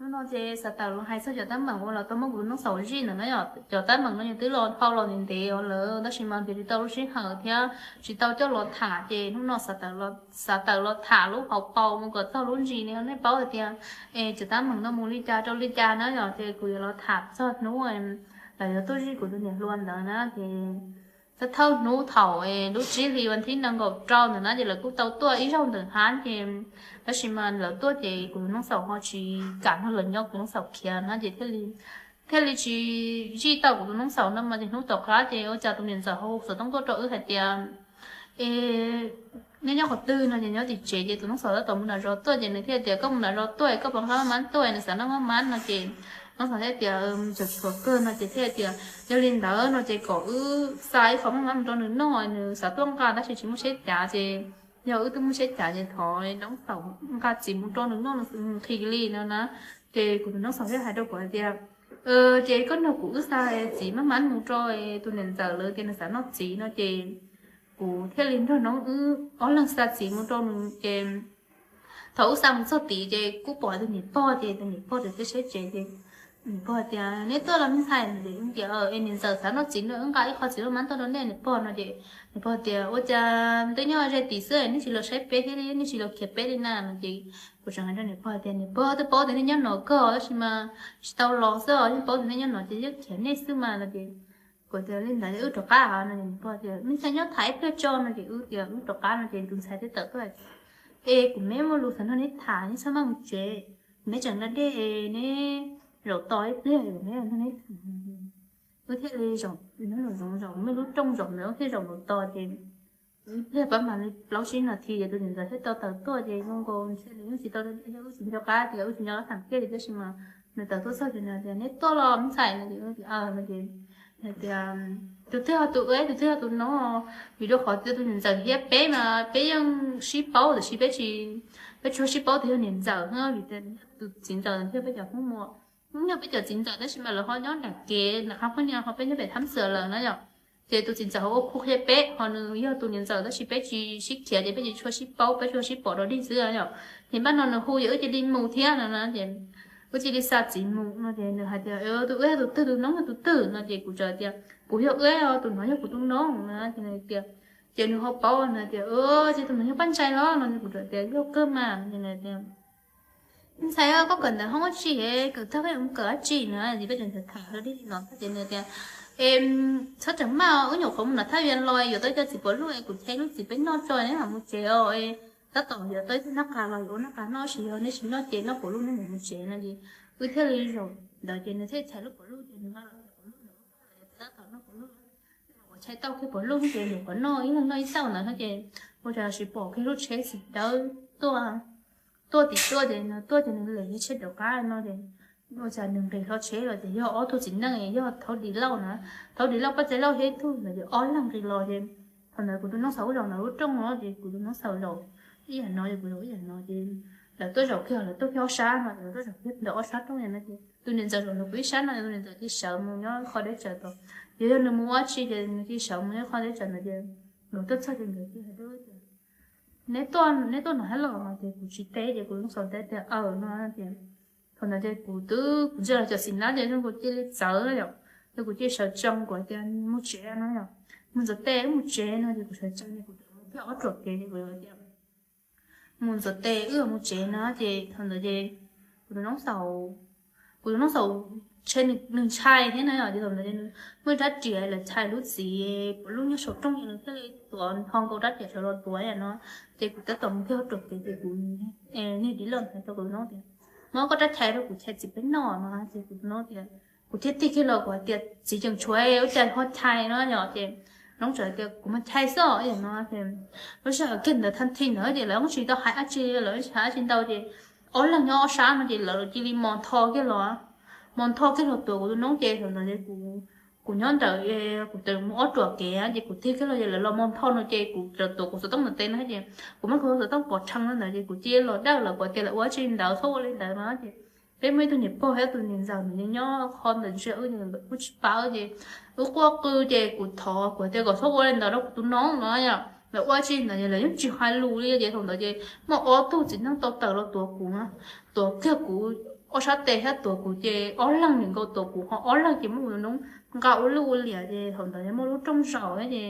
Hnub no ces xav tawm los hais txog cov teeb meem uas los tau muab kuv tus Noob Xaus zij ntawm no yom. Cov teeb meem no yog twb los dhau los ntev ntev los lawm tab sis mas vim tsis tau lub sij hawm thiab tsis tau coj los tham ces hnub no xav tawm los tham lub hauv paus mus kom txog lub ntsis no nej paub hais tias es cov teeb meem no mus li cas rau li cas na yom. Ces kuv yuav los tham txog hnub lawv yuav tuaj zij kuv tus niam hluas ntawd na ces thawj thawj hnub thaum lub tsib hlis vas thib nees nkaum rau ntawm na ces lawv kuj tau tuaj ib zaug ntawm hab ces tab sis mas lawv tuaj ces kuv tus Noob Xaus ho tsis kam nrog lawv nyob, kuv tus Noob Xaus khiav na ces thiaj li tsis zij tau kuv tus Noob Xaus no mas ces hnub tom qab ces ua cas tus niam ntxawm ho hu xov tooj tuaj rau wb hais tias es nej nyob qhov twg no ces nyob tim tsev ces tus Noob Xaus tab tom mus nram zos tuaj ces nws thiaj tias koj mus nram zos tuaj koj puas nqa maj mab tuaj nws xav noj maj mab no ces Noob Xaus thiaj tias tseem tshuav kawg no ces thiaj tias yog li ntawd no ces kom wb xa ib qho maj mab mus rau nws noj, nws xav tuaj nqa tab sis tsis muaj siab cav ces yog wb twb muaj siab cav ces thov Noob Xaus nqa txiv mus rau nws noj nqhis li no na. Ces kuv tus Noob Xaus thiaj hais rau kuv hais tias ces koj nrog kuv wb xa txiv maj mab mus rau tus niam ntxawm lawv tias nws xav noj txiv no ces kuv thiaj li nrog Noob wb ob leeg xa txiv mus rau nws ces thaum wb xa mus txog tid ces kuj pom tus niam pog ces tus niam pog tseem tsev tsev ces niam pog tias neb tuaj los me ntxhais? Ces wb tias es niam ntxawm xav noj txiv no wb nqa ib qho txiv maj mab tuaj rau nej niam pog no ces niam pog tias ua cas twb nyob ze tid xwb nej tsis los saib peb thiab nej tsis los khiav peb li na no ces kuv tseem hais rau niam pog tias niam pog twb paub tias nej nyob no kawg tab sis mas tsis tau los xwb os, yeej paub tias nej nyob no ces yeej khiav nej xwb mas no ces kuv tias li ntawd wb rov qab no es niam pog tias me ntxhais nyob tham ib pliag tso no ces wb tias wb rov qab no ces tus ntxhais thiaj tawm tuaj hais tias es kuv me muaj lus xav nrog neb tham, neb txhob maj mus tsev, kuv me tseem da dej, neb zaum tos ib pliag kuv me nrog neb tham. Wb thiaj li zaum, zaum me lub rooj zaum ntawd wb thiaj zaum los tos ces ib pliag pab mam li plaub tsib nas this ces tus niam ntxawm thiaj tau tawm tuaj ces zoo nkaus ntshe nws yeej tsis tau da dej thiab wb tsis nco qab tias wb tsis nco qab tham kiag li tab sis mas nws tawm tuaj txog ces nws tias neb tuaj los me ntxhais no ces wb tias no ces nws tias tus twg yog tus ub tus twg yog tus no, vim rau qhov tias tus niam ntxawm thiab peb mas peb yeej sib paub tab sis peb tsis, peb tsuas sib paub tias yog niam ntxawm vim tias tus txiv ntxawm thiab peb cov Hmoob Muas, yog peb cov txiv ntxawm tab sis mas lawv ho nyob nram kev nram qab poj niam ho peb nyob pem Thab Xwm lawm na yom. Ces tus txiv ntxawm ho ua khu qhia peb ho nws yog tus niam ntxawm tab sis peb tsis sib khiav ces peb tsis tshua sib paub, peb tsuas sib pom dog dig xwb yom. Ces npaj no nws hu ces wb cia li mus thiab no na ces wb cia li xa txiv mus no ces nws hais tias tus ub yog tus twg, tus noob yog tus twg no ces kuv txawm tias kuv yog ub, tus no yog kuv tus noob na ces nws tias ces nws ho paub nws tias ces tus no yog Paj Ntsais los no ces kuv txawm tias yog kawg mas ces nws tias ntxhais koj kawm ntawv hoob dab tsi, kawm tag koj yuav mus kawm dab tsi na ces peb tseem tham tham dog dig li no ces nws tias txhob tseem maj, wb nyuam qhuav mus nram thaj vias los yuav tau cov txiv puav luj es kuv thaij lub txiv peb noj tso neb mam mus tsev os, tab tom yuav tau ib tug nab qa los yuav ua nab qa noj, tab sis yog neb tsis noj ces noj puav luj neb mam mus tsev no ces wb thiaj li zaum ntawd ces nws thiaj thaij lub puav luj ces nws nqa los puav luj ntawd tab tom noj puav luj, ua tshais tau kiag puav luj ces nyuam qhuav noj ib leeg noj ib tauj ntawd no ces ua cas tsis pom kiag lub tsheb xim dawb tuaj, tuaj tim tuaj ces nws tuaj ces nws lem tsheb rov qab no ces ua cas nws nqis hlo tsheb los ces yog ob tug txiv neej yog Thaub Dis Lauj na, Thaub Dis Lauj, Paj Txais Lauj thiab ib tug ntawd ces ob leeg nqis los ces thaum ntawd kuv tus noob Xaus zaum ntawm lub rooj no ces kuv tus noob Xaus zaum ib yam no ces kuv zaum ib yam no ces lawv tuaj zaum kiag, lawv tuaj kiag ob sab no, lawv tuaj zaum kiag ntawm ob sab rooj no ces tus niam ntxawm zaum ntawm kuv ib sab no, tus niam ntxawm cia li sawv mus nyob qhov deb tsawv tod, yog yog nws mus ua dab tsi ces nws cia li sawv mus nyob qhov deb tsawv ntawd ces nkawd tuaj txog ces nkawd cia li hais tias neb tuaj, neb tuaj no thiab los no ces kuv tsis teb ces kuv tus noob Xaus teb tias aws no ces thaum ntawd ces kuv twb kuv ntsia los cov xim nab ces zoo kuv cia li txawv yom, ces kuv cia li sawv tsees kuv hais tias mus tsev no yom, mus ntxuav tes wb mus tsev no ces kuv sawv tsees ces kuv txawm mus kiag ob ruam kev ces kuv tias mus ntxuav tes wb mus tsev no ces thaum ntawd ces kuv tus noob Xaus, kuv tus noob Xaus ntshe nws ntshai thiab na yom, ces thaum ntawd ces nws muaj rab riam lawv tshais lub txiv puav luj nyob saum rooj ces nws thiaj li tuav nthos nkaus rab riam sawv los tuav yam no, ces kuv tab tom mus kiag ob ruam kev ces kuv niag Dis Lauj hais rau kuv tus noob tias muab koj rab chais rau kuv chais txiv peb noj no ces kuv tus noob tias kuv thiaj tig kiag los kuv hais tias txiv tseem tshuav ua cas ho chais no yom, ces noob txawm tias kuv mas chais xwb yam no ces lub sij hawm kiag ntawd thaj thij ntawd ces lawv tsis tau hais dab tsi, lawv tsis hais dab tsi ntau ces ob leeg nyob ob sab no ces lawv cia li mos ntho kiag los, mos ntho kiag los tuav kuv tus noob ces thaum ntawd ces kuv, kuv nyob ntawm, kuv txawm mus ob ruam kev ces kuv tig kiag los ces lawv los mos ntho no ces kuv txawm tuav kuv xov tooj ntawm tes no ces kuv muab kuv xov tooj pov rhees no ntawd ces kuv cia li los dawj lawv kuv tias lawv ua dab tsi ntawd txhob ua li ntawd no ces peb muaj ib tug niam pog thiab tus niam ntxawm nws nyob qhov ntawd ntshe wb, wb tsis pab ces wb quaj qw ces kuv thov kuv tias kom txhob ua li ntawd rau kuv tus noob no yom, lawv ua tsi ntawd es lawv yeej tsis hais lus li. Ces thaum ntawd ces muaj ob tug txiv neej tau tawm los tuav kuv na, tuav kiag kuv ob sab tes thiab tuav kuv ces ob leeg nkaus tuav kuv ho ob leeg ces muab kuv noob nqa ua luj ua liam ces thaum ntawd muaj lub rooj zaum ces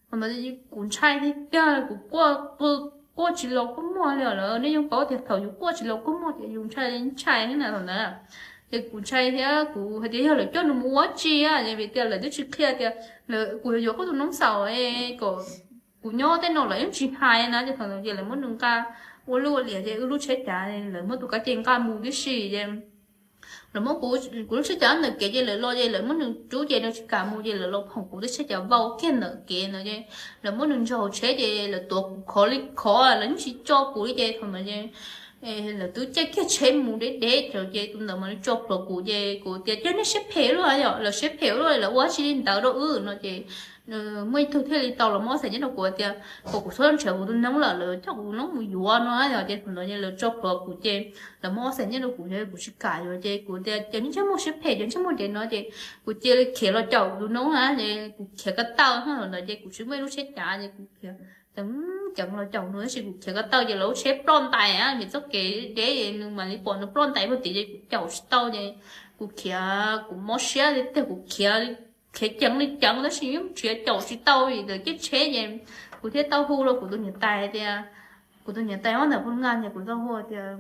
thaum ntawd kuv ntshai tiag tiag, kuv quaj qw, quaj tsis los kua muag li lawm. Nej yeej paub tias thaum yus quaj tsis los kua muag ces yus ntshai ntshai na thaum ntawd. Ces kuv ntshai thiab kuv hais tias yog lawv coj nws mus ua tsi, vim tias lawv twb tsis qhia tias kuv yuav yuav koj tus noob xaum kom kuv nyob tej no lawv yeej tsis hais na. Ces thaum ntawd ces lawv muab nws nqa ua luj ua liam ces wb lub tsheb cav lawv muab tus kab ces nqa mus tib si ces lawv muab kuv lub tsheb cav ntawm kev ces lawv los ces lawv muab nws rub ces nws tsis kam mus ces lawv los phoom kuv lub tsheb cav vau kiag ntawm kev ntawd ces lawv muab nws ntsaug tsheb ces lawv tuav kuv khov li khov, lawv yeej tsis tso kuv li. Ces thaum ntawd ces lawv twb caij kiag tsheb mus deb deb ces tus ntawd mam li tso plhuav kuv ces kuv tias cas nej siab phem luaj yom, lawv siab phem luaj, lawv ua tsi li ntawd rau wb no ces muaj ib tug thiaj li tau los muab ob xees nyiaj rau kuv tias kom kuv txhob nrhiav kuv tus noob lawm, lawv coj kuv tus noob mus yuav no yom. Ces thaum ntawd ces lawv tso plhuav kuv ces lawv muab ob xees nyiaj rau kuv ces kuv tsis kam yuav ces kuv tias cas nej ntsej muag siab phem, cas ntsej muag dev no ces kuv cia li khiav los caum kuv tus noob na ces kuv khiav ko taw na, thaum ntawd ces kuv tsis muaj ib lub tsheb cav ces kuv khiav ceev ceev los caum nws tab sis kuv khiav ko taw ces lawv lub tsheb ploj ntais na, vim txoj kev deb ces nws mam li pom nws ploj ntais puag tim ces kuv caum tsis tau ces kuv khiav kuv mob siab tiag, kuv khiav ceev li ceev tab sis yeej khiav caum tsis tau vim lawv caij tsheb ces kuv thiaj tau hu rau kuv tus niam tais tias, kuv tus niam tais nyob ntawm Phu Nga ces kuv tau hu tias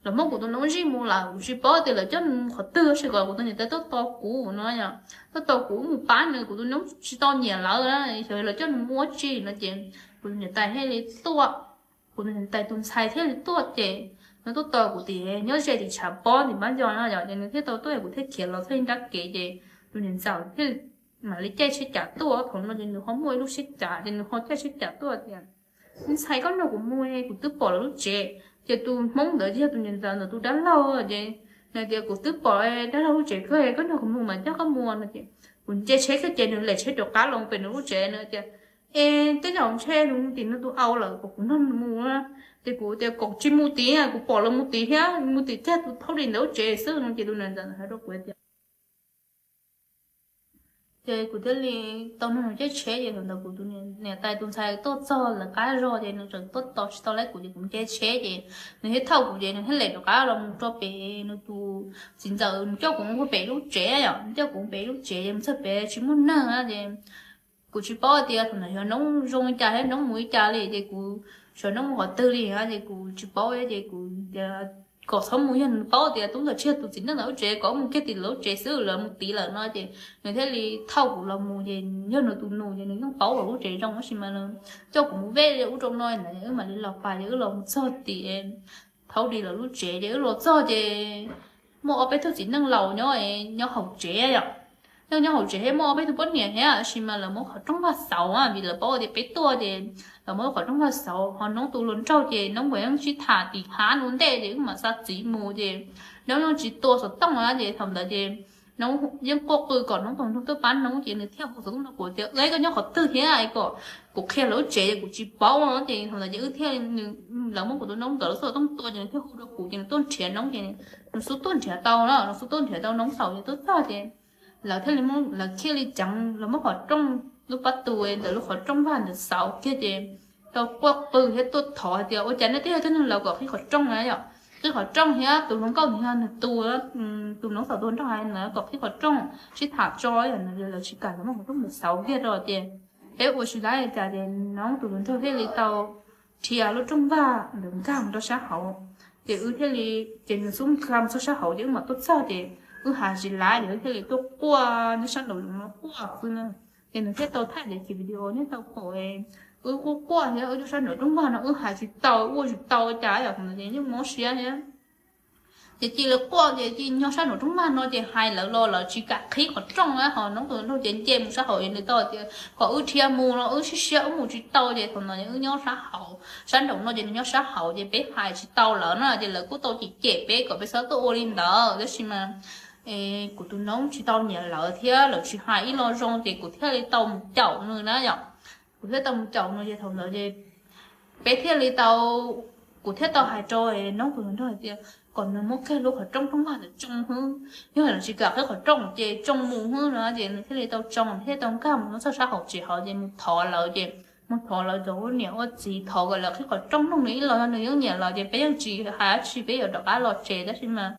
los muab kuv tus noob zij mus lawm, kuv tsis paub tias lawv coj nws mus qhov twg tab sis kom kuv tus niam tais tuaj tos kuv no yom, tuaj tos kuv mus pab nws, kuv tus noob tsis tau nyiam lawv, xyov lawv coj nws mus ua tsi no ces kuv tus niam tais thiaj li tuaj, kuv tus niam tais tus ntxhais thiaj li tuaj ces nws tuaj tos kuv tim nyob ze tim tshav pob tim pab yos no yom, ces nws thiaj tau tuaj es kuv thiaj khiav los txog ib nrab kev ces tus niam ntxawm thiaj mam li caij tsheb cav tuaj. Thaum no ces nws ho muaj ib lub tsheb cav ces nws ho caij tsheb cav tuaj tias ntxhais koj nrog kuv mus, kuv twb pom lawv lub tsev. Ces tus hmoob ntawd yog tus niam ntxawm ntawd tus dab laug ces nws tias kuv twb pom dab laug lub tsev kawg, koj nrog kuv mus mas coj koj mus no ces kuv nce tsheb kiag ces nws lem tsheb rov qab los pem nws lub tsev, nws tias es tej zaum ntshe nws mus tim nws tus au lawm kom kuv nrog nws mus. Ces kuv tias kom tsis mus tid, kuv pom lawv mus tid thiab, mus tim kiag tus thaub di ntawd lub tsev xwb no ces tus niam ntxawm hais rau kuv tias ces kuv thiaj li tau nrog nws caij tsheb ces thaum ntawd kuv tus niam tais tus ntxhais tuaj txog lawv qab zog ces nws tseem tuaj tos tsis tau lawv kuv ces kuv nce tsheb ces nws thiaj thauj kuv ces nws thiaj lem rov qab los mus rau pem nws tus txiv ntxawm, nws coj kuv mus pem lub tsev yom, nws coj kuv mus pem lub tsev ces mus txog pem tsis muaj neeg ces kuv tsis paub tias thaum ntawd xyov noob zoo li cas thiab noob mus li cas li ces kuv, xyov noob mus qhov twg li ces kuv tsis paub ces kuv tias kom txhob mus, yog nws paub tias tub ntawd tsis yog tus txiv neej ntawd lub tsev, kom mus kiag tim lawv lub tsev xwb, lawv mus tid lawm no ces nws thiaj li thauj kuv los mus ces yog nws tus nus ces nws yeej paub lawv lub tsev zoo tab sis mas nws coj kuv mus vej ub rau no ntawd wb mam li los pais ces wb los mus txog tim thaub di lawv lub tsev ces wb los txog ces muaj ob peb tug txiv neej laus nyob, nyob hauv tsev yom. Nyob, nyob hauv tsev thiab muaj ob peb tug poj niam thiab tab sis mas lawv muab qhov rooj vag xauv vim lawv paub tias peb tuaj ces lawv muab qhov rooj vag xauv ho noob tus hluas nraug ces noob nkawd yeej sib tham tim hav ua ntej ces wb mam xa txiv mus ces noob yeej tsis tua xov tooj ces thaum ntawd ces noob yeej quaj qw kom noob tus hluas nraug tuaj pab noob ces nws thiaj hu xov tooj rau kuv tias koj nyob qhov twg thiab kom kuv qhia lawv lub tsev ces kuv tsis paub no ces thaum ntawd ces wb thiaj, lawv muab kuv tus noob nkawd lub xov tooj tua ces nws thiaj hu rau kuv ces nws tuaj nrhiav noob ces nws xub tuaj nrhiav tau no, nws xub tuaj nrhiav tau noob xaus ces tuaj txog ces lawv thiaj li, lawv thiaj li ceev, lawv muab qhov rooj, lub pab tu ntawm lub qhov rooj vag ntawd xauv kiag ces tau quaj qw thiab tuaj thov hais tias ua cas nej twb yog tib neeg laus kom qhib qhov rooj na yom, qhib qhov rooj thiab tus hluas nkauj ntawd yog nws tus, tus noob xaus tus nraug hais na kom qhib qhov rooj sib tham tso yom no ces lawv tsis kam, lawv muab qhov rooj ntawd xauv kiag rau ces peb ua tsis tau li cas ces noob tus hluas nraug thiaj li tau dhia lub rooj vag ntawd nkag mus rau sab hauv ces wb thiaj li, ces nws xub nkag mus txog sab hauv ces wb mam tuaj txog ces wb hais tsis laiv ces wb thiaj li tuaj quaj nyob sab nraum zoov no quaj xwb na. Ces nws thiaj tau thaij daim video nej tau pom wb quaj quaj thiab wb nyob sab nraum rooj vag no wb hais tsis tau, ua tsis tau cas yom, thaum ntawd ces yeej mob siab thiab. Ces cia li quaj ces cia nyob sab nraum rooj vag no ces hais lawv los lawv tsis kam qhib qhov rooj na, ho noob tus nraug ces nce mus sab hauv es nws tau tias kom wb dhia mus no wb siab siab wb mus tsis tau ces thaum no wb nyob sab hauv, sab nraum no ces nws nyob sab hauv ces peb hais tsis tau lawv na ces lawv kuj tau cem cem peb kom peb txhob tuaj ua li ntawd tab sis mas kuv tus noob tsis tau nyiam lawv thiab lawv tsis hais ib lo zoo ces kuv thiaj li tau mus caum nws na yom. Kuv thiaj tau mus caum nws ces thaum ntawd ces peb thiaj li tau, kuv thiaj tau hais rau noob tus hluas nraug hais tias kom nws muab kiag lub qhov rooj rooj vag ntawd tsoo hwb, yog lawv tsis kam qhib qhov rooj ces tsoo mus hwb no ces nws thiaj li tau tsoo, thiaj tau nkag mus txog sab hauv tsev hauv ces mus thov lawv ces mus thov lawv cov ua niam ua txiv, thov kom lawv qhib qhov rooj nug nws ib los, yog nws yeej nyiam lawv ces peb yeej tsis hais dab tsi, peb yuav rov qab los tsev tab sis mas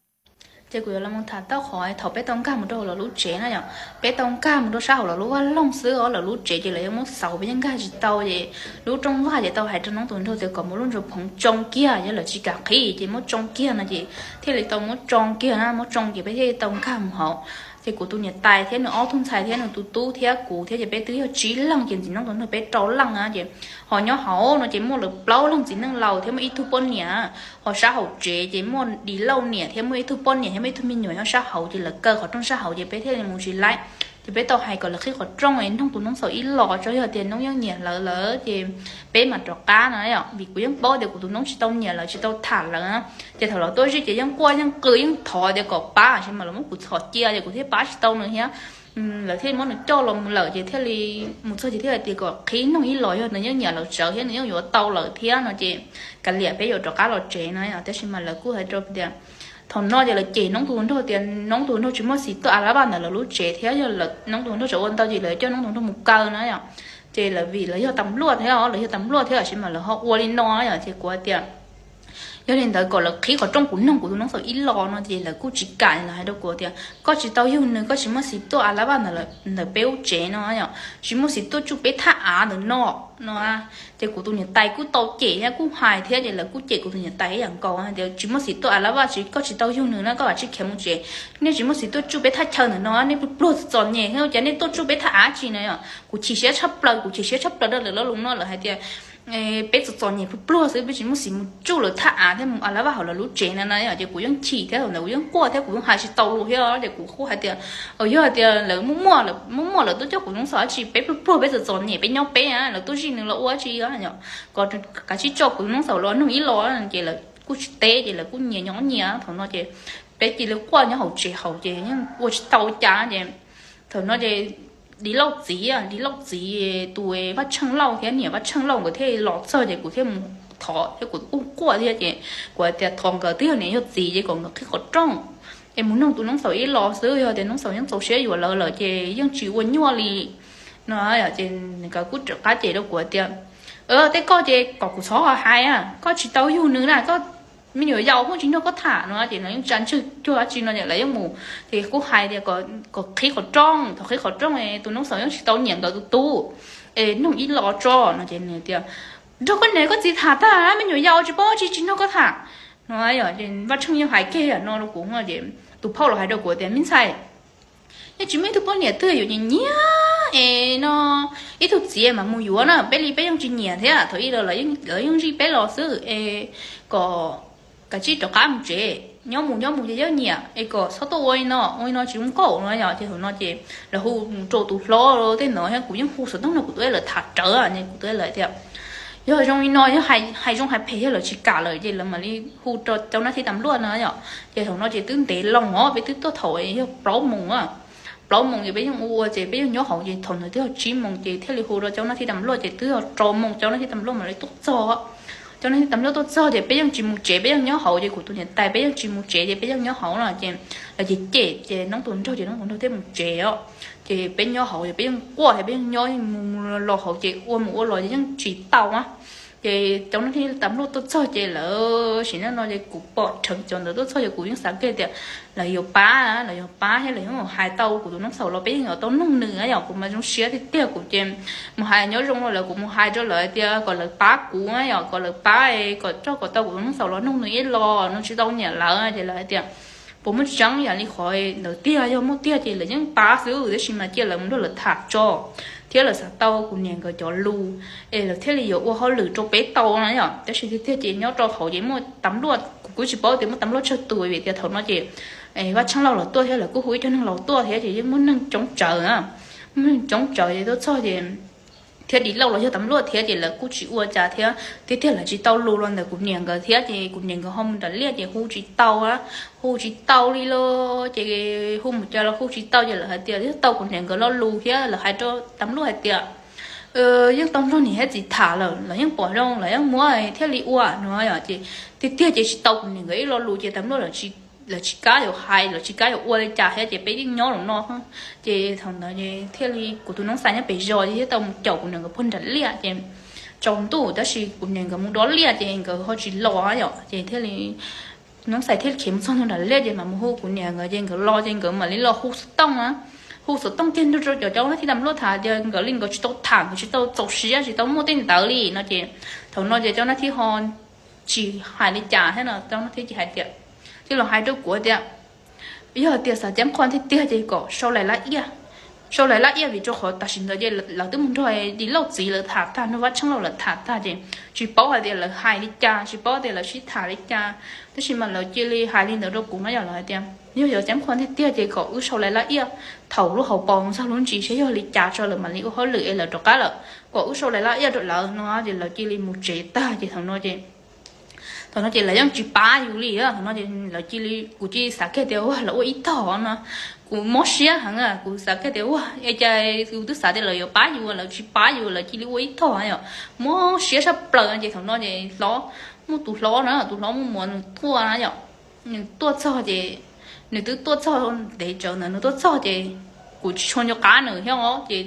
ces kuv yuav los mus tham tau qhov thaum peb tau nkag mus rau hauv lawv lub tsev na yom. Peb tau nkag mus rau sab hauv lawv lub vaj loog xwb os, lawv lub tsev ces lawv yeej muab xauv, peb yeej nkag tsis tau ces lub rooj vag ces tau hais rau Noob tus nraug tias kom muab lub ntsuag phoov tsoo kiag, yog lawv tsis kam qhib ces muab tsoo kiag no ces thiaj li tau muab tsoo kiag na, muab tsoo ces peb thiaj li tau nkag mus hauv. Ces kuv tus niam tais thiab nws ob tug ntxhais thiab nws tus tub thiab kuv thiab ces peb twb yog tsib leeg ces ntxiv Noob tus nraug peb rau leej na ces ho nyob hauv no ces muaj lawv plaub leeg txiv neej laus thiab muaj ib tug poj niam. Ho sab hauv tsev ces muaj Di Lauj niam thiab muaj ib tug poj niam thiab muaj ib tug me nyuam nyob sab hauv ces lawv kaw qhov rooj sab hauv ces peb thiaj li mus tsis laib. Ces peb tau hais kom lawv qhib qhov rooj es noog tus Noob Xaus ib los tso, yog tias Noob yeej nyiam lawv lawm ces peb mam rov qab no yom, vim kuv yeej paub tias kuv tus Noob tsis tau nyiam lawv tsis tau tham lawv na. Ces thaum lawv tuaj zij ces yeej quaj yeej qw yeej thov tias kom pab, tab sis mas lawv muab kuv txhom cia ces kuv thiaj pab tsis tau nws thiab. Lawv thiaj muab nws coj los mus lawm ces thiaj li mus txog ces thiaj hais tias kom qhib noog ib los, yog nws yeej nyiam lawv tsawv thiab nws yeej yuav tau lawm thiab no ces kav liam peb yuav rov qab los tsev no. Tab sis mas lawv kuj hais rau tias thaum no ces lawv cem Noob tus nraug tias Noob tus nraug tsis muaj xis tuaj a la vaj ntawm lawv lub tsev thiab yog Noob tus nraug tseem ua ntau ces lawv coj Noob tus nraug mus kaw na yom. Ces lawv vim lawv yog tas luaj thiab, lawv yog tas luaj thiab tab sis mas lawv ho ua li no yom, ces kuv tias yog li ntawd kom lawv qhib qhov rooj kuv noog kuv tus Noob Xaus ib los no ces lawv kuj tsis kam, lawv hais rau kuv tias koj tsis tau yug nws, koj tsis muaj xis tuaj a la vaj ntawm peb lub tsev no yom, tsis muaj xis tuaj tsuj peb thaj av ntawm no no. Ces kuv tus niam tais kuj tau cem thiab kuj hais thiab ces lawv kuj cem kuv tus niam tais ib yam nkaus tias tsis muaj xis tuaj a la vaj, koj tsis tau yug nws na koj kav tsij khiav mus tsev, nej tsis muaj xis tuaj tsuj peb thaj chaw ntawm no, nej pluag pluag txom nyem thiab cas nej tuaj tsuj peb thaj av tsi no yom. Kuv chim siab tshaj plaws, kuv chim siab tshaj plaws rau lawv lo lus no, lawv hais tias peb txom txom nyem pluag pluag xwb, peb tsis muaj xis mus tsuj lawv thaj av thiab mus a la vaj hauv lawv lub tsev no na yom. Ces kuv yeej chim thiab thaum ntawd kuv yeej quaj thiab kuv yeej hais tsis tau lus thiab ces kuv kuj hais tias yog hais tias lawv muaj muaj lawv tuaj coj kuv Noob Xaus dab tsi, peb pluag pluag peb txom txom nyem peb nyob peb, lawv tuaj zij nws los ua dab tsi yom, kom kav tsij tso kuv Noob Xaus los noog ib los. Ces lawv kuj tsis teb ces lawv kuj nyias nyob nyias, thaum no ces peb cia li quaj nyob hauv tsev hauv ces yeej ua tsis tau cas ces thaum no ces Di Lauj txiv, Di Lauj txiv tus Vaj Tsheej Lauj thiab niam Vaj Tsheej Lauj nkawd thiaj los txog ces kuv thiaj mus thov thiab kuv kuj quaj thiab ces kuv hais tias thov nkawd twb yog niam yog txiv ces kom nkawd qhib qhov rooj es mus noog tus Noob Xaus ib los xwb, yog tias Noob Xaus yeej txaus siab yuav lawv lawm ces yeej tsis ua nyuaj li no. Ces nkawd kuj rov qab cem rau kuv tias tej koj ces kom kuv txhob hais, koj tsis tau yug nws na, koj me nyuam yaus kuj tsis nrog koj tham no ces lawv yeej tsa ntswg cuag dab tsi no ces lawv yeej mus ces kuj hais tias kom qhib qhov rooj, thov qhib qhov rooj, tus Noob Xaus yeej tsis tau nyiam nkawd tus tub es noog ib los tso no ces nws tias nrog koj niam koj txiv tham tag, me nyuam yaus tsis paub tsi tsis nrog koj tham no. Vaj Tsheej yeej hais kiag no rau kuv ces tus phauj los hais rau kuv tias me ntxhais, yeej tsis muaj ib tug poj niam twg yuav nyiam nyiam es no ib tug txiv mas mus yuav na, peb li peb yeej tsis nyiam thiab, thaum ub los lawv yeej zij peb los xwb es kom kav tsij rov qab mus tsev, nyob mus nyob mus ces yeej nyiam es kom txhob tuaj ua li no, ua li no tsis zoo nkauj no yom. Ces thaum no ces lawv hu mus rau tus hlob tej no thiab kuv yeej hu xov tooj no kuv twb lawv tham rawv kuv twb lawv tias yog zoo li no, yog hais zoo hais phem yog lawv tsis kam lawm ces lawv mam li hu rau cov nab thib tas luaj no yom. Ces thaum no ces twb ntev loo os, peb twb tuaj thaum yog plaub moos, plaub moos ces peb yeej ua ua ces peb yeej nyob hauv ces thaum ntawd twb yog tsib moos ces thiaj li hu rau cov nab thib tas luaj ces twb yog rau moos cov nab thib tas luaj mam li tuaj txog. Cov nab thib tas luaj tuaj txog ces peb yeej tsis mus tsev, peb yeej nyob hauv ces kuv tus niam tais peb yeej tsis mus tsev ces peb yeej nyob hauv no ces lawv cem cem ces Noob tus nraug ces Noob tus nraug thiaj mus tsev os. Ces peb nyob hauv ces peb yeej quaj ces peb yeej nyob mus los hauv ces ua mus ua los ces yeej tsis tau na. Ces cov nab thib tas luaj tuaj txog ces lawv sim neej no ces kuv pom rheev cov ntawd tuaj txog ces kuv yeej xav kiag tias lawv yuav pab, lawv yuav pab thiab lawv yeej hais tau kuv tus Noob Xaus los peb yeej yuav tau noog nws yom. Kuv mas zoo siab tiag tiag, kuv ces mus hais nyob zoo los lawv, kuv mus hais rau lawv hais tias kom lawv pab kuv yom, kom lawv pab kom rau kom tau kuv tus Noob Xaus los noog nws ib los, nws tsis tau nyiam lawv ces lawv hais tias puas muaj tseeb yam li qhov ntawd tiag, yog muaj tiag ces lawv yeej pab xwb tab sis mas cia lawv mus nrog lawv tham tso thiab lawv xav tau kuv niam nkawd cov lus es lawv thiaj li yuav ua hauj lwm rau peb tau na yom. Tab sis tiag tiag ces nyob rau hauv ces muaj tas luaj, kuv kuj tsis paub tias muaj tas luaj tsawg tus vim tias thaum no ces Vaj Tsheej Lauj los tuaj thiab lawv kuj hu ib co neeg laus tuaj thiab ces yeej muaj neeg coob tsawv, muaj neeg coob tsawv ces tuaj txog ces thiab Di Lauj los yog tas luaj thiab ces lawv kuj tsis ua cas thiab. Tiag tiag lawv tsis tau lus los ntawm kuv niam nkawd thiab ces kuv niam nkawd ho mus nram liaj ces hu tsis tau, hu tsis tau li los ces hu mus cas los hu tsis tau ces lawv hais tias yog tau kuv niam nkawd lo lus thiab lawv hais rau tas luaj hais tias yeej tau nrog niam thiab txiv tham lawm, lawv yeej pom zoo lawv yeej muab thiaj li ua no yom. Ces tiag tiag ces tsis tau kuv niam nkawd ib lo lus ces tas luaj lawv tsis lawv tsis kam yuav hais, lawv tsis kam yuav ua li cas thiab ces peb yeej nyob los no. Ces thaum ntawd ces thiaj li kuv tus noob xais nyob pem zos ces thiaj tau mus caum kuv niam nkawd puag nram liaj ces tsaus ntuj tab sis kuv niam nkawd mus dob liaj ces nkawd ho tsis los yom, ces thiaj li noob xais thiaj khiav mus txog nram liaj ces mam mus hu kuv niam nkawd ces nkawd los ces nkawd mam li los hu xov tooj na, hu xov tooj kiag nrog rau cov cov nab thib tam luaj tham tias nkawd li nkawd tsis tau tham, nkawd tsis tau txaus siab, tsis tau muaj tej ntawd li no ces thaum no ces cov nab thib ho tsis hais li cas thiab no, cov nab thib tsis hais tias, thiaj los hais rau kuv tias yog tias xav ceeb qho tiag tiag ces kom sau lais lab iaj, sau lais lab iaj vim rau qhov tam sim ntawd ces lawv twb mus nrog di lauj txiv lawv tham tag, nrog Vab Tsheej Lauj lawv tham tag ces tsis paub hais tias lawv hais li cas, tsis paub tias lawv sib tham li cas, tab sis mas lawv cia li hais li ntawd rau kuv no yom. Lawv hais tias yog yuav ceeb qho tiag tiag ces kom wb sau lais lab iaj thaum lub hauv paus mus txog lub ntsis seb yog li cas tso lawv mam li ua hauj lwm es lawv rov qab lawm, kom wb sau lais lab iaj rau lawv no ces lawv cia li mus tsev tag ces thaum no ces thaum no ces lawv yeej tsis pab yus li, thaum no ces lawv cia li, kuv cia li xav kiag tias ua lawv ua ib tog no, kuv mob siab heev, kuv xav kiag tias ua cas yus twb xav tias lawv yuav pab yus lawv tsis pab yus, lawv cia li ua ib tog yom, mob siab sab plaws ces thaum no ces hlob, muaj tus hlob na, tus hlob muaj muam nws tuaj na yom, nws tuaj txog ces, nws twb tuaj txog ntev tsawv ntawd, nws tuaj txog ces kuv tsis tshua nco qab nws thiab os ces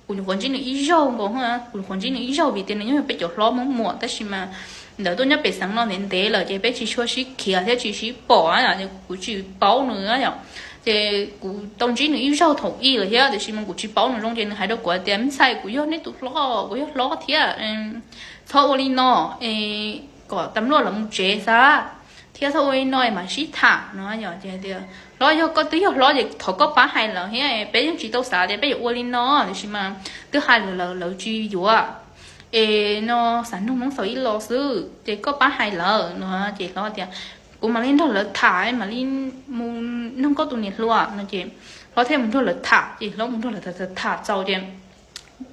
kuv nyuam qhuav ntsib nws ib zaug nkaus, kuv nyuam qhuav ntsib nws ib zaug vim tias nws nyob peb cov hlob muab muam tab sis mas ntawd tuaj nyob pem xeev no ntev ntev lawm ces peb tsis tshua sib khiav thiab tsis sib pom, kuv tsis paub nws yom. Ces kuv tau ntsib nws ib zaug thaum ub lawm thiab tiam sis mas kuv tsis paub nws zoo ces nws hais rau kuv tias me ntxhais kuv yog neb tus hlob, kuv yog hlob thiab, txhob ua li no, kom tam luaj lawv mus tsev xwb thiab txhob ua li no mam sib tham no yom. Ces tias hlob yog koj twb yog hlob ces thov koj pab hais lawv thiab, peb yeej tsis tau xav tias peb yuav ua li no tiam sis mas twb hais lawv lawv tsis yuav es no xav nug noob xaus ib los xwb ces koj pab hais lawv no ces hlob tias kuv mam li nrog lawv tham, mam li mus nug koj tus niam hluas no ces hlob thiaj mus nrog lawv tham ces hlob mus nrog lawv tham txaus ces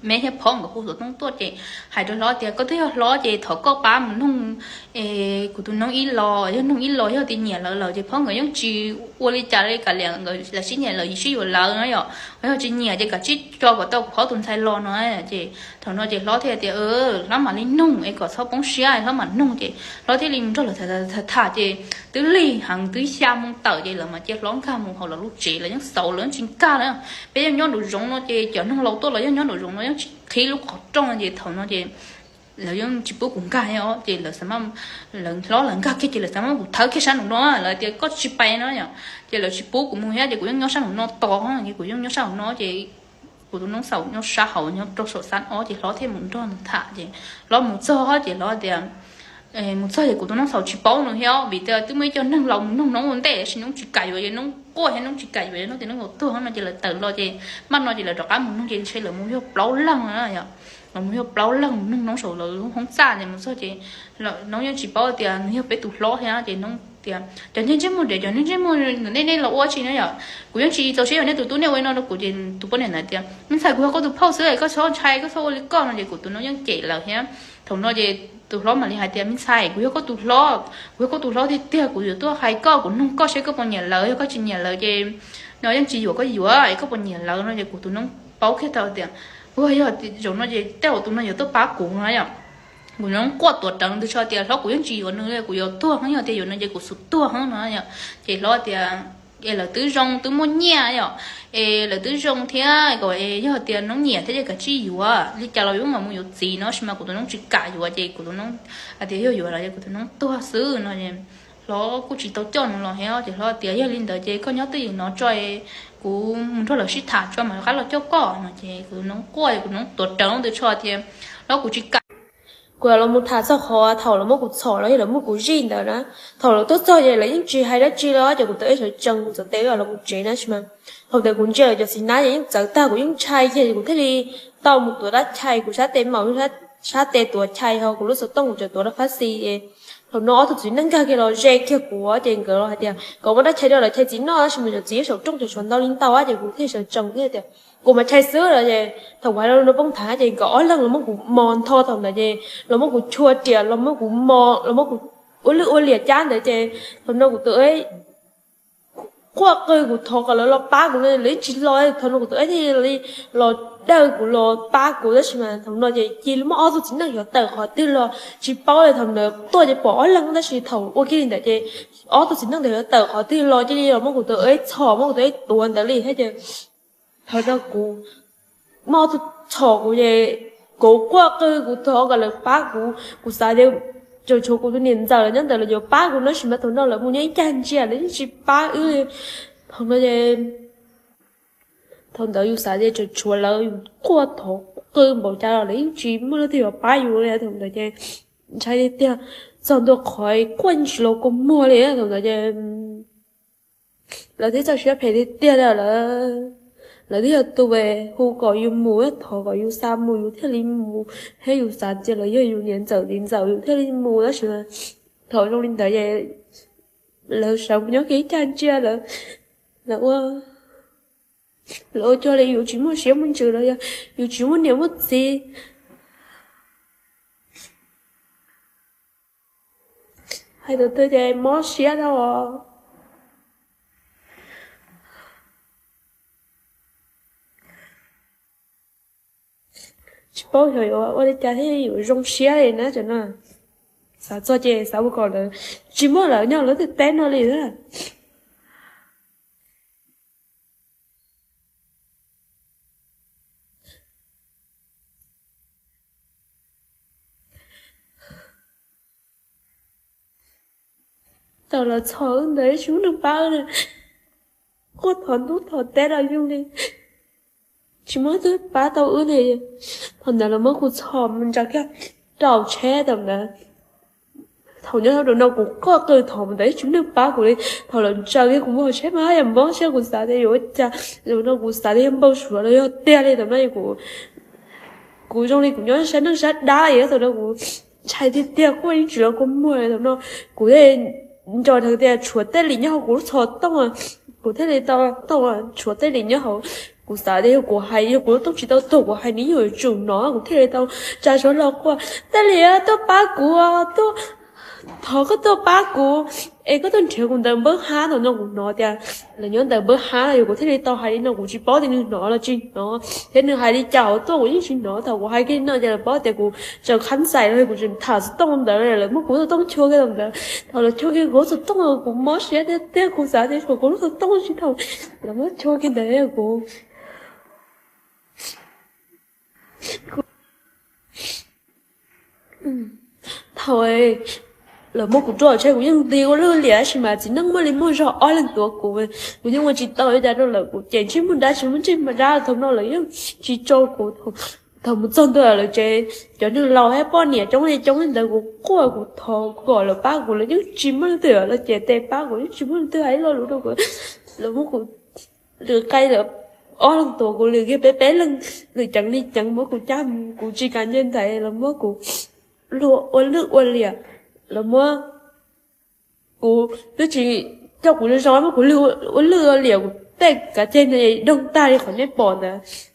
me thiab phob nkawd hu xov tooj tuaj ces hais rau hlob tias koj twb yog hlob ces thov koj pab mus nug kuv tus noob ib los, yog nug ib los yog tias nyiam lawv lawm ces phob nkawd yeej tsis ua li cas li, kav liam lawv sib nyiam lawv sib yuav lawv no yom, yog tsis nyiam ces kav tsij tso kom tau kuv phob tus ntxhais los no ces thaum no ces hlob thiaj tias hlob mam li nug es kom txhob poob siab, hlob mam nug ces hlob thiaj li mus nrog lawv tham tham ces twb lig heev twb xya moo tawm ces lawv mam cia hlob nkag mus hauv lawv lub tsev, lawv yeej xauv lawv yeej tsis nkag na. Peb yeej nyob nraum zoov no ces cov neeg laus tuaj los yeej nyob nraum zoov no yeej tsis qhib lub qhov rooj ces thaum no ces lawv yeej tsis pub kuv nkag thiab ces lawv xav, lawv hlob lawv nkag kiag ces lawv xav muab kuv thawb kiag sab nraum no, lawv tias koj tsis pais no yom, ces lawv tsis pub kuv mus thiab ces kuv yeej nyob sab nraum no tos ces kuv yeej nyob sab nraum no ces kuv tus noob xaus nyob sab hauv nyob rau saum xab ob ces hlob thiaj mus nrog nws tham ces hlob mus txog ces hlob tias mus txog ces kuv tus noob xaus tsis paub nws thiab vim tias twb muaj ib co neeg laus mus nug noob ua ntej tab sis noob tsis kam yuav ces noob quaj thiab noob tsis kam yuav, noob tias noob yuav tuag no ces lawv tawm los ces maj no ces lawv rov qab mus nug ces ntshe lawv mus yog plaub leeg no yom. Lawv mus yog plaub leeg mus nug noob saum lawv lub hoob txaj ces mus txog ces noob yeej tsis paub tias nws yog peb tus hlob thiab ces noob tias cov niag ntsej muag dev, cov niag ntsej muag ntawm nej, nej los ua tsi no yom, kuv yeej tsis txaus siab yuav nej tus tub, nej ua li no rau kuv ces tus poj niam ntawd tias me ntxhais kuv yog koj tus phauj xwb koj txhob ntshai, koj txhob ua li koj no ces kuv tus noob yeej cem lawm thiab. Thaum no ces tus hlob mam li hais tias me ntxhais kuv yog koj tus hlob, kuv yog koj tus hlob tiag tiag, kuv yuav tuaj hais koj, kuv nug koj seb koj puas nyiam lawv, yog koj tsis nyiam lawv ces no yeej tsis yuav koj yuav, koj puas nyiam lawv no ces kuv tus noob paub kiag tau tias ua yog zaum no ces tej zaum tus no yuav tuaj pab kuv no yom. Kuv noob quaj tuav rawv ntws tso tias hlob kuv yeej tsis yuav nws li, kuv yuav tuag heev, yog tias yuav nws ces kuv xub tuag heev no yom. Ces hlob tias es lawv twb zoo twb muaj nyiaj yom, es lawv twb zoo thiab kom yog tias noob nyiam thiab ces kav tsij yuav, li cas los yuav mam mus yuav txiv no sis mas kuv tus noob tsis kam yuav ces kuv tus noob hais tias yog yuav los ces kuv tus noob tuag xwb no. Hlob kuj tsis tau coj nws los thiab ces hlob tias yog li ntawd ces koj nyob twj ywm no tso, kuv mus nrog lawv sib tham tso mam rov qab los coj koj no ces kuv noob quaj, kuv noob tuav rawv ntws tso tias hlob kuv tsis kam. Kuv los mus tham txog qhov thaum lawv muab kuv txhom los yog lawv muab kuv zij ntawd na. Thaum lawv tuaj txog ces lawv yeej tsis hais dab tsi li ces kuv tau ib sawv tsees kuv txawm tes los mus tsev na sis mas thaum ntawd kuv ntsia lawv cov xis nab ces yeej txawv tag, kuv yeej ntshai kiag ces kuv thiaj li tau mus tuav dab chais, kuv sab tes maum, sab tes tuav chais ho kuv lub xov tooj kuv tseem tuav rau phab xis es thaum no ob tug txiv neej nkag kiag los ze kiag kuv ces nkawd los hais tias kom muab dab chais rau lawv chais txiv noj tab sis mas cov txiv saum rooj ces tshuav ntau li ntau ces kuv thiaj sawv tsees thiab tias kuv mas chais xwb los ces thaum kuv hais lo no poob nthav ces nkawd ob leeg los muab kuv mos ntho thaum ntawd ces los muab kuv chua riam los muab kuv mos los muab kuv ua lwj ua liam cab ntawd ces thaum no kuv tus quaj qw kuv thov kom lawv los pab kuv no lawv yeej tsis los. Thaum no kuv tus ev thiaj li los daws kuv los pab kuv, tab sis mas thaum no ces cia li muaj ob tug txiv neej xyov tawm qhov twg los tsis paub li. Thaum ntawd tuaj ces pom ob leeg tab sis thaum ua kiag li ntawd ces ob tug txiv neej ntawd xyov tawm qhov twg los cia li los muab kuv tus ev txhom, muab kuv tus ev tuav ntawd li thiab ces thaum no kuv muaj ob tug txhom kuv ces kuv quaj qw kuv thov kom lawv pab kuv. Kuv xav tias tseem tshuav kuv tus niam ntxawm lawv nyob ntawd lawv yuav pab kuv no tab sis mas thaum no lawv mus nyob ib cag ntsia lawv yeej tsis pab wb li. Thaum no ces thaum ntawd yus xav tias tseem tshuav lawv, yus quaj thov qw npaum cas los lawv yeej tsis muaj leej twg yuav pab yus li. Thaum ntawd ces ntshai tiag tiag, txog ntua qhov quaj tsis los kua muag li. Thaum ntawd ces lawv thiaj txawj siab phem tiag tiag li lawm. Lawv twb yog tus hu kom yus mus, thov kom yus xa mus yus thiaj li mus, thiab yus xav tias lawv yog yus niam ntxawm txiv ntxawm yus thiaj li mus tab sis mas thaum zoo li ntawd ces lawv sawv mus nyob kiag ib cag ntsia lawm, lawv ua, lawv ua cuag li yus tsis muaj siab muaj ntsws los yog yus tsis muaj niam muaj txiv. Hais thaum twg ces mob siab dhau. Tsis paub xyov yuav ua li cas thiaj yuav zoo siab li na cov no. Xav txog ces xav ua kom lawv tsis muaj lawv nyob lawv tej teb no li. Tau los txog wb ntawd tsis muaj neeg pab wb, quaj thov ntub thov teb los yeej li tsis muaj leej twg pab tau wb li. Thaum ntawd lawv muab kuv txhom mus ntsaws kiag rau tsheb thaum ntawd. Thaum nyob rau no kuv quaj qw thov mus ntawd tsis muaj neeg pab kuv li. Thaum lawv ntsaws kiag kuv mus hauv tsheb mas yam mob siab kuv xav tias yuav ua cas, thaum no kuv xav tias yog npau suav los yog tiag li. Thaum no kuv zoo li kuv nyob sab neej sab dab li thaum no kuv ntshai tiag tiag quaj yeej tsis los kua muag li. Thaum no kuv thiaj nco dheev tias tshuav tej lim nyob hauv kuv lub xov tooj, kuv thiaj li tau tooj tshuav tej lim nyob hauv. Kuv xav tias yog kuv hais, yog kuv lub tooj tsis tau tuag kuv hais nws yeej yuav tsum hnov kuv thiaj li tau tsa suab hlo quaj tej lim tuaj pab kuv, tuaj, thov koj tuaj pab kuv es koj tuaj nrhiav kuv ntawv npawb hab. Thaum no kuv hnov tias lawv nyob ntawm npawb hab no yog kuv thiaj li tau hais li no, kuv tsis paub tias nws hnov los tsis hnov thiab nws hais li cas hauv tuaj kuv yeej tsis hnov. Thaum kuv hais kiag li no ces lawv paub tias kuv tseem khab xais los kuv tseem tham xov tooj ntawd, lawv muab kuv lub xov tooj chua kiag thaum ntawd. Thaum lawv chua kiag kuv lub xov tooj kuv mob siab tiag tiag, kuv xav tias tshuav kuv lub xov tooj tsis tau, lawv muab chua kiag ntawd kuv Thaum lawv muab kuv rau tsheb kuv yeej nti ua luaj liam tab sis mas txiv neej muaj li muaj zog ob leeg tuav kuv, kuv yeej ua tsis tau li cas rau lawv, kuv ces ntsej muag dab tsis muaj ntsej muag dab. Thaum no lawv yeej tsis tso kuv. Thaum mus txog ntua lawv tsev, cov neeg laus thiab poj niam coob li coob li ntawd kuv quaj kuv thov kom lawv pab kuv, lawv yeej tsis muaj leej twg los ces tes pab kuv, yeej tsis muaj leej twg hais ib lo lus rau kuv. Lawv muab kuv lwm qai lawm, ob leeg tuav kuv, lwm kiag peb peb leeg, lwm ceev li ceev muab kuv cab mus, kuv tsis kam nce ntaiv los muab kuv luag ua lwj ua liam, los muab kuv twb tsis coj kuv zoo zoo, muab kuv ua lwj ua liam, kuv tej kav ceg ntawd doog tag li qhov nej pom ntawd.